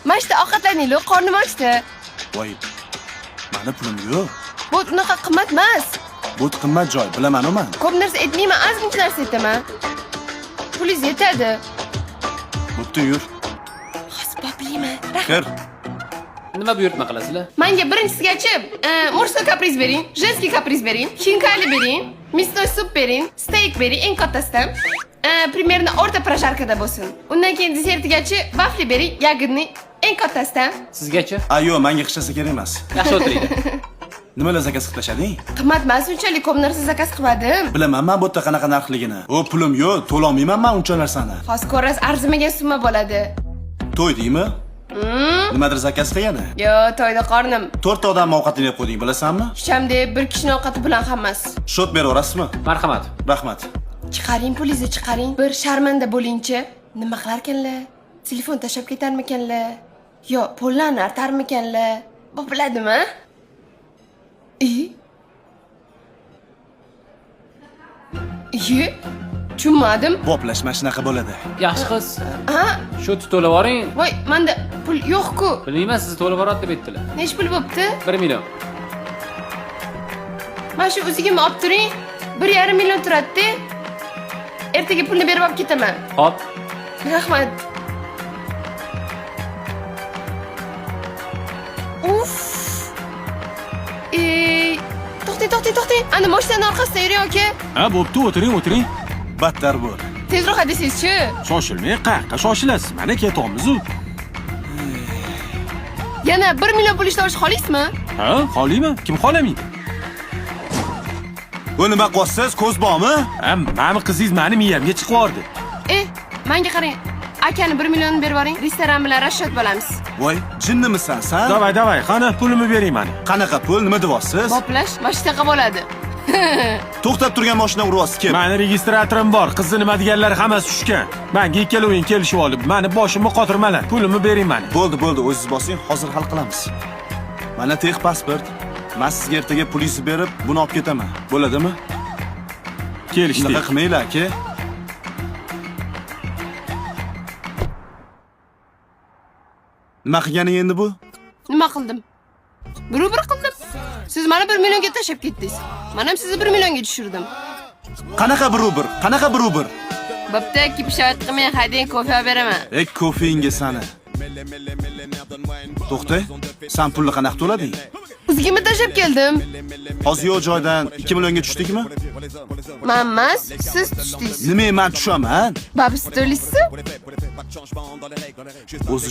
Mana shu ovqatlaninglar, qornim ochdi. Voy, mani pulim yo'q. Bu unaqa qimmat emas. Bu qimmat joy, bilaman-u man. Ko'p narsa aytmayman, ozgincha narsa aytaman. Pulingiz yetadi. Bo'pti, yur. Hozir boplayman. Rahmat. Kir. Nima buyurtma qilasizlar? Menga birinchisigachi мужской каприз bering, женский каприз bering, хинкали bering, мясной суп bering, steyk bering eng kattasidan. Примерно o'rta прожарка da bo'lsin. Undan keyin desertigachi vafli bering, ягодный eng kattasidan. Sizgachi? A, yo'q, menga hech narsa kerak emas. Yaxshi o'tiringlar. Nimalar zakaz qilib tashlading? Qimmat emas, unchalik ko'p narsa zakaz qilmadim. Bilaman man bu yerda qanaqa narxligini. O, pulim yo'q, to'lolmayman man uncha narsani. Hozir ko'rasiz, arzimagan summa bo'ladi. To'ydingmi? Nimadir zakaz qilgani? Yo, to'ydi qornim. To'rtta odam ovqatini yeb qo'yding, bilasanmi? Hechamda bir kishini ovqati bilan hammasi. Shot beraverasizmi? Marhamat. Rahmat. Chiqaring pulingizni, chiqaring. Bir sharmanda bo'lingchi. Nima qilarkanlar? Telefon tashlab ketarmikanlar? Yo, pollarni artarmikanlar? Bopiladimi? I? Iye? Tushunmadim. Boplash mana shunaqa bo'ladi. Yaxshi qiz. Ha? Shu to'lab yuboring. Voy, menda pul yo'q-ku. Bilmayman, sizni to'lab yuboradi deb aytdilar. Nechi pul bo'pti? 1 million. Mana shu o'zigimi olib turing. 1,5 million turadi-da. Ertaga pulni berib olib ketaman. Xo'p. Rahmat. Uf. Ey, to'xtang, to'xtang, to'xtang. Ana mashinaning orqasida yuring, aka. Ha, bo'pti, o'tiring, o'tiring. Battar bo'l. Tezroq haydasangizchi. Shoshilmang, qayoqqa shoshilasiz? Mana ketyapmiz-u. Yana 1 million pul ishlab olishni xohlaysizmi? Ha, xohlayman. Kim xohlamaydi? Bu nima qilyapsiz? Ko'z bormi? Ha, mani qizingiz mani miyamga chiqib yubordi. E, menga qarang. Akani 1 millionni berib yuboring. Restoran bilan расчет bo'lamiz. Voy, jinnimisan san? Давай, давай, qani pulimni bering mani. Qanaqa pul? Nima deyapsiz? Boplash mana shunaqa bo'ladi. To'xtab turgan mashina uryapsiz kim? Mani registratorim bor, qizni nima deganlari hammasi tushgan. Manga ikkaloving kelishib olib, mani boshimni qotirmalar. Pulimni bering mani. Bo'ldi, bo'ldi, o'zingiz bosing, hozir hal qilamiz. Mana тех pasport. Men sizga ertaga pulingizni berib, buni olib ketaman. Bo'ladimi? Kelishdik. Bunaqa qilmanglar, aka. Nima qilganing endi bu? Nima qildim? Bir qildim. Siz meni 1 millionga tashlab ketdingiz. Men ham sizni 1 millionga tushirdim. Qanaqa bir? Qanaqa bir? Bo'pti, kipishot qilmang, haydang, kofe olib beraman. Ey, kofeinga sani. To'xta, san pulni qanaqa to'lading? O'zigimni tashlab keldim. Hozir yo'q joydan 2 millionga tushdikmi? Men emas, siz tushdingiz. Nima men tushaman? Babisi to'laysizmi? O'zi.